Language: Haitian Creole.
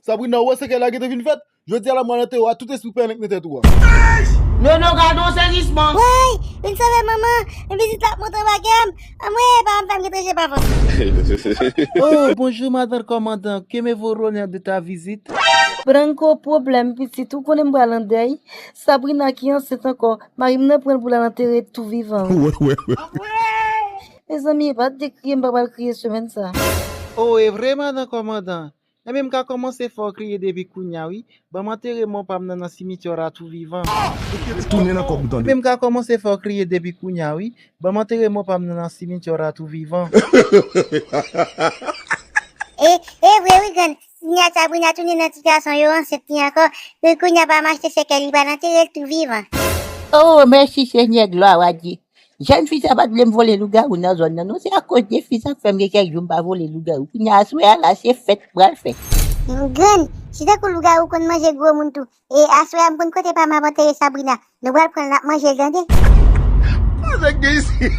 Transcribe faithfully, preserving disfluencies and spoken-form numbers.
Sabrina, ou wè sa ke la gentan vin fèt? Jodi a la, mwen antere w a tout espri pèlen k nan tèt ou a. Nono, gade yon sezisman. Woy, vin sove manman, men pitit la ap monte anba kè m. Anmwey, pa m fè m gen tranje pa fòs. Oh, bonjou, madan kòmandan. Que me vaut l'honneur de ta visite? Branco, pwoblèm, pitit, ou konnen m pral an dèy. Sabrina ki ansent ankò, mari m nan pran l pou l al antere tou vivan. Mezanmi, e pa t de kriye m pa pral kriye semèn sa. Oh, e vre, madan kòmandan? Enben, m ka kòmanse fè w kriye depi kounya, wi. Ban m antere mò pa m nan nan simityè la tou vivan. Tounen nan kòk ou tande. Enben, m ka kòmanse fè w kriye depi kounya, wi. Ban m antere mò pa m nan nan simityè la tou vivan. E, e vre, wi, grann. Nya Sabrina tounen nan ti gason yo ansent li ankò. Wi, kounya pa m achte sèkèy, li pral antere l tou vivan. Oh, mèsi Senyè, glwa a Dye. Jèn fi sa pa t vle m vole lougawou nan zòn nan, non. Se akoz de fi sa k fè m gen kèk jou m pa vole lougawou. Kounya aswè a la, se fèt pral fèt. Grann, si tankou lougawou konn manje gwo moun tou, e aswè a m konn kote pa m ap antere Sabrina. Nou pral pran l, n ap manje l, tande. Kòman sa k gen isi?